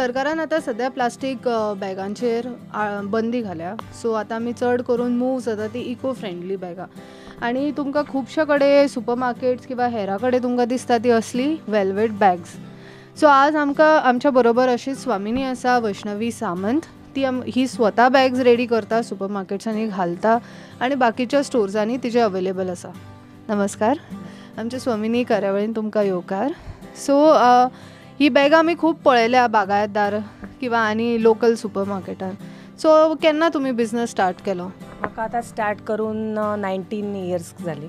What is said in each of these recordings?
सरकारान आतां सद्या प्लास्टीक बॅगांचेर बंदी घाल्या. सो आतां आमी चड करून मूव जाता ती इको फ्रेंडली बॅगां आनी तुमकां खुबशे कडेन सुपर मार्केट्स किंवा हेरा कडेन तुमकां दिसता ती असली वेल्वेट बॅग्स. सो आज आमकां आमच्या बरोबर अशी स्वामिनी आसा, वैष्णवी सामंत. ती ही स्वता बॅग्स रेडी करता, सुपर मार्केट्सांनी घालता आनी बाकीच्या स्टोर्सांनी तिजे अवेलेबल आसा. नमस्कार, आमच्या स्वामिनी कार्यावळीन तुमकां येवकार. सो ही बॅगां आमी खूब पळयल्या बागायतदार किंवा आनी लोकल सुपर मार्केटान. सो केन्ना तुमी बिजनस स्टार्ट केलो? म्हाका आतां स्टार्ट करून 19 इयर्स जाली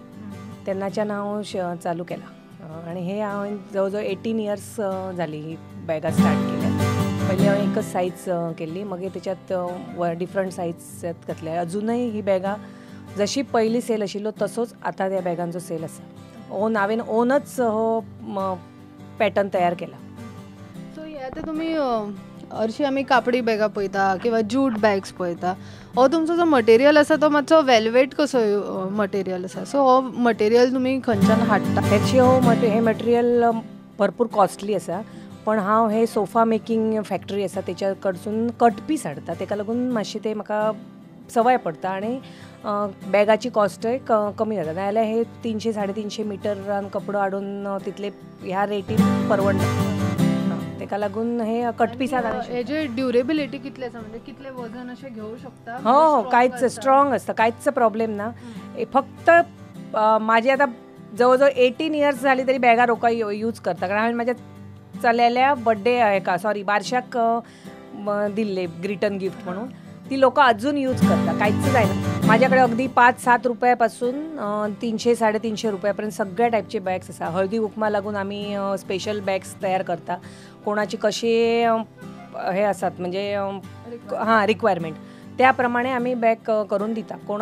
तेन्नाच्यान हांव चालू केला आनी हे हांवें जवळ जवळ 18 इयर्स जाली ही बॅगां स्टार्ट केल्या. पयलीं हांवें एकच सायज केल्ली, मागीर तेच्यात डिफरंट सायज घातल्या. अजुनूय ही बॅगां जशी पयलीं सेल आशिल्लो तसोच आतां त्या बॅगांचो सेल आसा. ओन हांवें ओनच हो पॅटर्न तयार केला. सो हे आतां तुमी हरशीं आमी कापडी बॅगां पळयता किंवा जूट बॅग्स पळयता, हो तुमचो जो मटेरियल आसा तो मातसो वेल्वेट कसो मटेरियल आसा. सो हो मटेरियल तुमी खंयच्यान हाडटा? हेची हो हे मटेरियल भरपूर कॉस्टली आसा, पण हांव हे सोफा मेकिंग फॅक्टरी आसा तेच्या कडसून कट पीस हाडटा, तेका लागून मातशें तें म्हाका सवाय पडटा आनी बॅगाची कॉस्टय कमी जाता. नाजाल्यार हे 300 350 मिटरान कपडो हाडून तितले ह्या रेटीन परवडना, तेका लागून हे कट पिसाक. हेजे ड्युरेबिलिटी कितले आसा, म्हणजे कितले वजन अशें घेवं शकता? हो, कांयच स्ट्रॉंग आसता, कांयच प्रॉब्लेम ना. फक्त माझे आतां जवळ जवळ 18 इयर्स जाली तरी बॅगां रोका यूज करता, कारण हांवें म्हाज्या चल्याल्या बड्डे हेका सॉरी बारशाक दिल्ले रिटर्न गिफ्ट म्हणून, ती लोकां अजून यूज करता, कांयच जायना. माझ्याकडे अगदी 5-7 रुपयापासून 300 350 रुपयापर्यंत सगळ्या टायपचे बॅग्स आसा. हळदी कुकमा लागून आमी स्पेशल बॅग्स तयार करता, कोणाची कशी हे आसात म्हणजे हां रिक्वायरमेंट त्या प्रमाणे आमी बॅग करून दिता. कोण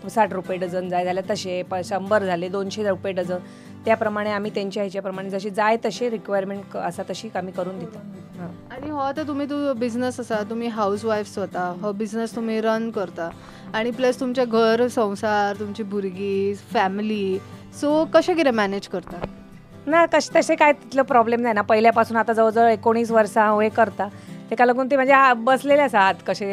60 रुपये डझन जाय जाल्यार तशे, 100 जाले 200 रुपये डझन, त्या प्रमाणे आमी तेंच्या हेच्या प्रमाणे जशी जाय तशी रिक्वायरमेंट आसा तशी आमी करून दिता. आनी हो आतां तुमी बिजनस आसा, तुमी हावज वायफ स्वता हो बिजनस तुमी रन करता आनी प्लस तुमचें घर संवसार, तुमची भुरगीं, फॅमिली, सो कशें कितें मॅनेज करता? ना कशें तशें कांय तितलो प्रॉब्लेम जायना. पयल्या पासून आतां जवळ जवळ 19 वर्सां हांव हें करता, तेका लागून ते म्हाजे बसलेले आसा हात कशें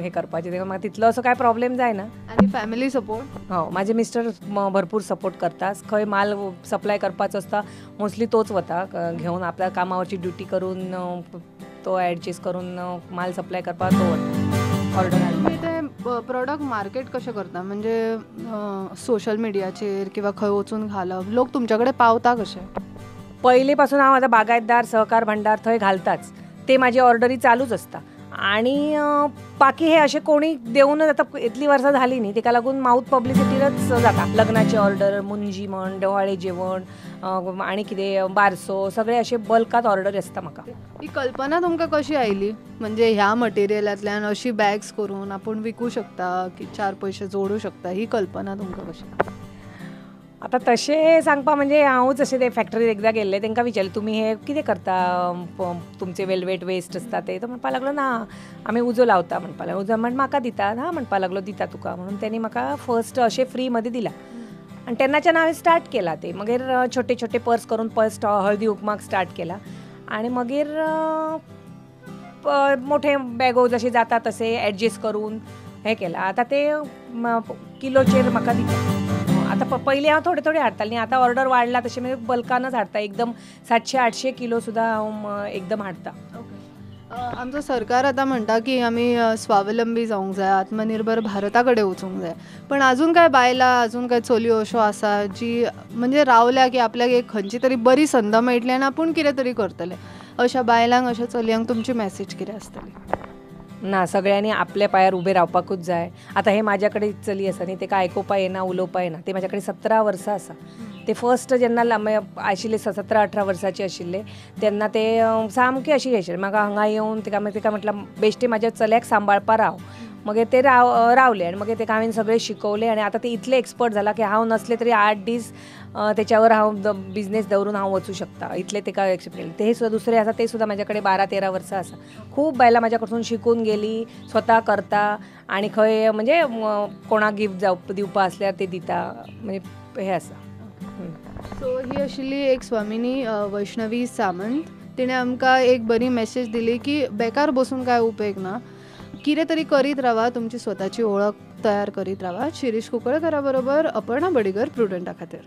हे करपाचे, तेका म्हाका तितलो असो कांय प्रॉब्लेम जायना. आनी फॅमिली सपोर्ट? हो, म्हाजे मिस्टर भरपूर सपोर्ट करता. खंय माल सप्लाय करपाचो आसता मोस्टली तोच वता घेवन, आपल्या कामावरची ड्युटी करून तो एडजस्ट करून माल सप्लाय करपाक तो वता ऑर्डर. तुमी ते प्रोडक्ट मार्केट कशें करता, म्हणजे सोशल मिडियाचेर किंवा खंय वचून घालप, लोक तुमच्या कडेन पावता कशें? पयलीं पासून हांव आतां बागायतदार सहकार भांडार थंय घालताच, ते माझी ऑर्डरी चालूच आसता. आनी बाकी हे अशें कोणी देवूनच आतां इतलीं वर्सां जालीं न्ही, तेका लागून मावथ पब्लिसिटीनच जाता. लग्नाची ऑर्डर, मुंजी म्हण, डोहाळे जेवण आनी कितें बारसो, सगळे अशे बल्कांत ऑर्डरी आसता म्हाका. ही कल्पना तुमकां कशी आयली, म्हणजे ह्या मटेरियलांतल्यान अशी बॅग्स करून आपूण विकूं शकता की 4 पयशे जोडूं शकता, ही कल्पना तुमकां कशी? आतां तशें सांगपा म्हणजे हांवूच अशें ते फॅक्टरीत एकदां गेल्लें, तेंकां विचारलें तुमी हें कितें करता, तुमचे वेल्वेट वेस्ट आसता ते, तो म्हणपाक लागलो ना आमी उजो लावता म्हणपाक लागलो. उजो म्हण म्हाका दिता? हा म्हणपाक लागलो दिता तुका, म्हणून तेणी म्हाका फर्स्ट अशें फ्री मदीं दिला आनी तेन्नाच्यान हांवें स्टार्ट केला ते. मागीर छोटे छोटे पर्स करून फर्स्ट हळदी कुकमाक स्टार्ट केला आनी मागीर मोठे बॅगो जशे जाता तशे एडजस्ट करून हें केलां. आतां ते किलोचेर म्हाका दिता. आतां पयलीं हांव थोडे थोडे हाडटालें, आतां ऑर्डर वाडला तशें मागीर बल्कानच हाडटा, एकदम 700-800 किलो सुद्दां हांव एकदम हाडटा. आमचो सरकार आतां म्हणटा की आमी स्वावलंबी जावंक जाय, आत्मनिर्भर भारता कडेन वचूंक जाय, पण अजून कांय बायलां, अजून कांय चलयो अश्यो आसा जी म्हणजे रावल्या की आपल्याक एक खंयची तरी बरी संद मेळटली आनी आपूण कितें तरी करतलें, अशा बायलांक अशा चलयांक तुमची मॅसेज कितें आसतली? ना, सगळ्यांनी आपल्या पांयार उबें रावपाकूच जाय. आतां हे म्हाज्या कडेन चली आसा न्ही, तेका आयकुपा येना, उलोवपा येना, ते म्हाज्या कडेन 17 वर्सां आसा. ते फर्स्ट जेन्ना आशिल्ले 17-18 वर्सांचे आशिल्ले तेन्ना ते सामके अशें आशिल्ले, म्हाका हांगा येवन तेका तेका म्हटल्यार बेश्टे म्हाज्या चल्याक सांबाळपा राव, मगीर ते रावले आनी मगीर तेका हांवें सगळें शिकवलें आनी आतां ते इतले एक्सपर्ट जाला की हांव नसले तरी 8 दीस तेच्यावर हांव बिजनेस दवरून हांव वचूं शकता, इतले तेका एक्सपिरियन्स. ते सुद्दां दुसरे आसा ते सुद्दां म्हाज्या कडेन 12-13 वर्सां आसा. खूब बायलां म्हाज्या कडसून शिकून गेली, स्वता करता आनी खंय म्हणजे कोणाक गिफ्ट जावप दिवपा आसल्यार ते दिता, म्हणजे हें आसा. सो ही आशिल्ली एक स्वामिनी वैष्णवी सामंत. तिणें आमकां एक बरी मॅसेज दिली की बेकार बसून कांय उपेग ना, कितें तरी करीत रावा, तुमची स्वताची ओळख तयार करीत रावा. शिरीष कुंकळकरा बरोबर अपर्णा बडिगर, प्रुडंटा खातीर.